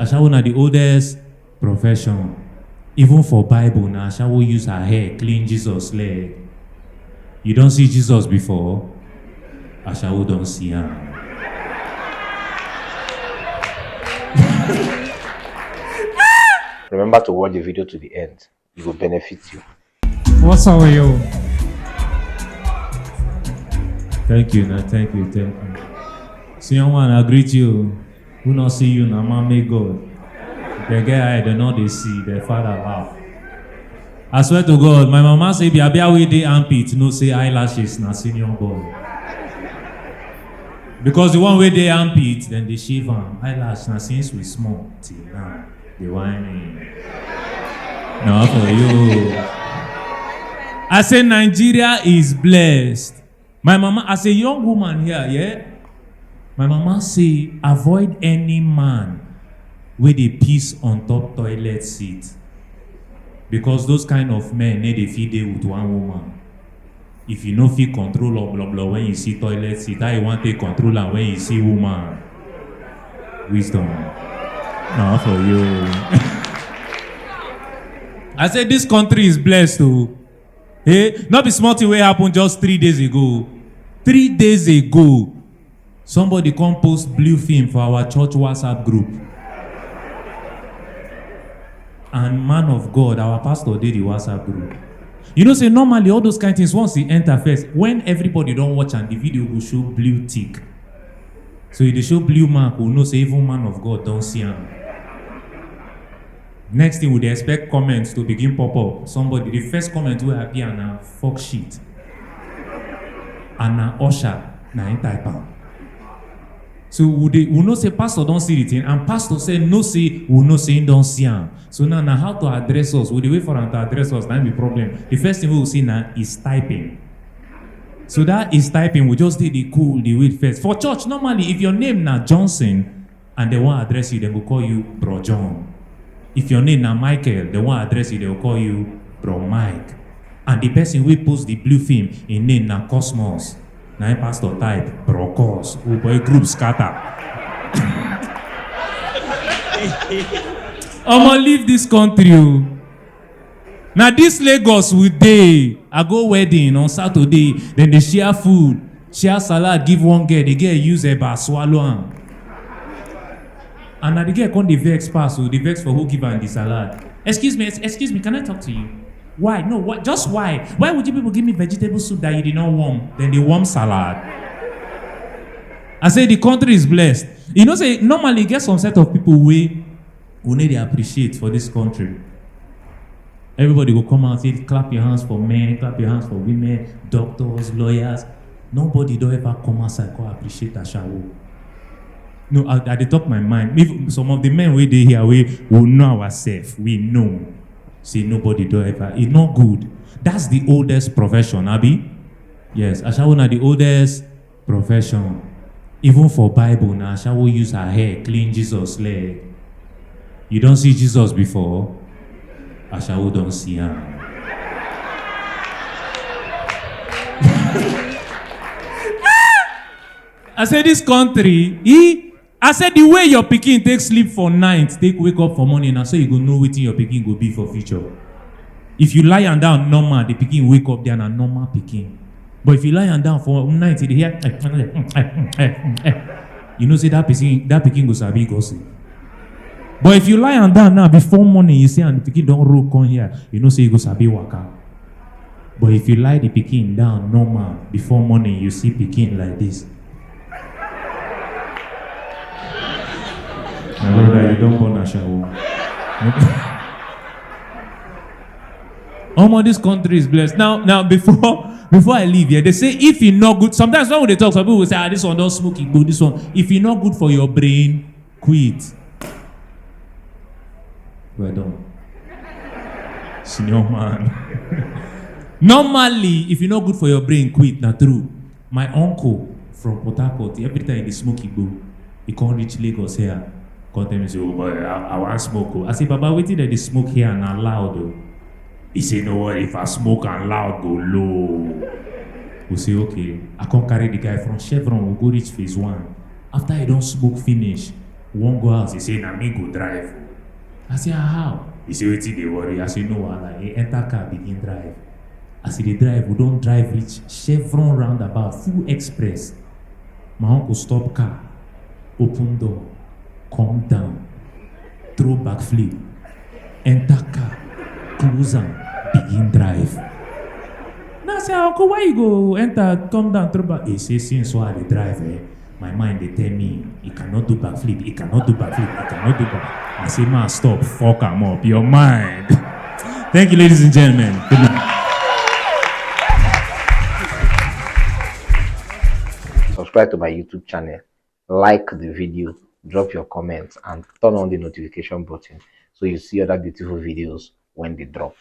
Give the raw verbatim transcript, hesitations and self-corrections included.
Ashawo na the oldest profession. Even for Bible, na Ashawo use her hair clean Jesus leg. You don see Jesus before? Ashawo don see am. Remember to watch the video to the end. It will benefit you. What's up with you? Thank you, na thank you, thank you. See, I want to greet you. Who not see you, na man make God. They get eye, they know they see, their father laugh. I swear to God, my mama say, "Bia bia wey dey armpit, no say eyelashes na senior boy." Because the one wey dey armpit, then they shave am. Eyelash na since we small till now. They whine me. Now for you. I say Nigeria is blessed. My mama, as a young woman here, yeah, my mama say avoid any man wey dey piss on top toilet seat, because those kind of men no dey fit dey with one woman. If you no fit control obloblo when you see toilet seat, how you wan take control am when you see woman? Wisdom. Na for you. I say this country is blessed o. Hey, no be small thing wey happen just three days ago. Three days ago, somebody come post blue film for our church WhatsApp group. And man of God, our pastor dey the WhatsApp group. You know say normally all those kind things, once e enter first, when everybody don watch am, the video go show blue tick. So e dey show blue mark, we know say even man of God don see am. Next thing, we dey expect comments to begin pop up. Somebody, the first comment wey appear na "fuck shit." And na usher na him type am. So we dey, we know say pastor don see the thing, and pastor say no, say we know say him don see am. So now na how to address us. We dey wait for am to address us. Na him be problem. The first thing wey we see na is typing. So that is typing. We just dey dey cool, dey wait first. For church, normally, if your name na Johnson and they wan address you, dem go call you Bro John. If your name na Michael, they wan address you, they go call you Bro Mike. And the person wey post the blue film, him name na Cosmos. Na him pastor type Bro Cos. Oh boy, group scatter. Omo, leave this country o. Na this Lagos we dey. I go wedding on Saturday, then they share food, share salad, give one girl. The girl use eba swallow am. And na the girl come dey vex pass o, dey vex for who give am the salad. "Excuse me, ex- excuse me, can I talk to you?" "Why? No, what? Just why? Why would you people give me vegetable soup that you did not warm?" Then they warm salad. I say the country is blessed. You know say normally e get some set of people wey we no dey appreciate for this country. Everybody go come out, say, "Clap your hands for men, clap your hands for women, doctors, lawyers." Nobody don ever come outside come appreciate ashawo. No, I, I dey talk my mind. If some of the men wey dey here, we will know ourselves. We know. Say nobody don ever. It's not good. That's the oldest profession, abi? Yes, ashawo na the oldest profession. Even for Bible, na ashawo use her hair clean Jesus leg. You don see Jesus before? Ashawo don see am. I say this country, e I say the way your pikin take sleep for night, take wake up for morning, na so you go know wetin your pikin go be for future. If you lie am down normal, the pikin wake up there na normal pikin. But if you lie am down for night, you dey hear, you know say that pikin that pikin go sabi gossip. But if you lie am down now before morning, you see and the pikin don roll come here, you know say you go sabi waka. But if you lie the pikin down normal before morning, you see pikin like this. My brother, you don born ashawo. Omo, this country is blessed. Now, now before before I leave here, they say if e no good, sometimes when we dey talk, some people will say, "Ah, this one don smoke igbo, this one." If e no good for your brain, quit. Well done. Senior man. Normally, if e no good for your brain, quit, na true. My uncle from Port Harcourt, every time he dey smoke igbo, he come reach Lagos here, come tell me say, "Oh boy, I, I wan smoke o." I say, "Baba, wetin dem dey smoke here na loud o." He say, "No worry, if I smoke am loud go low." We say, "Okay." I come carry the guy from Chevron, we go reach phase one. After he don smoke finish, One go house, he say, "Na me go drive o." I say, "Ah, how?" He say, "Wetin dey worry?" I say, "No wahala." He enter car, begin drive. As he dey drive, we don drive reach Chevron roundabout, full express. My uncle stop car, open door, come down, throw backflip, enter car, close am, begin drive. Now I say, "Uncle, why you go enter, come down, throw back?" He say, "Since why I dey drive, eh, my mind dey tell me he cannot do backflip, he cannot do backflip, he cannot do back." I say, "Man, stop, fuck am up, your mind." Thank you, ladies and gentlemen. Good night. Subscribe to my YouTube channel, like the video, drop your comments, and turn on the notification button so you see other beautiful videos when they drop.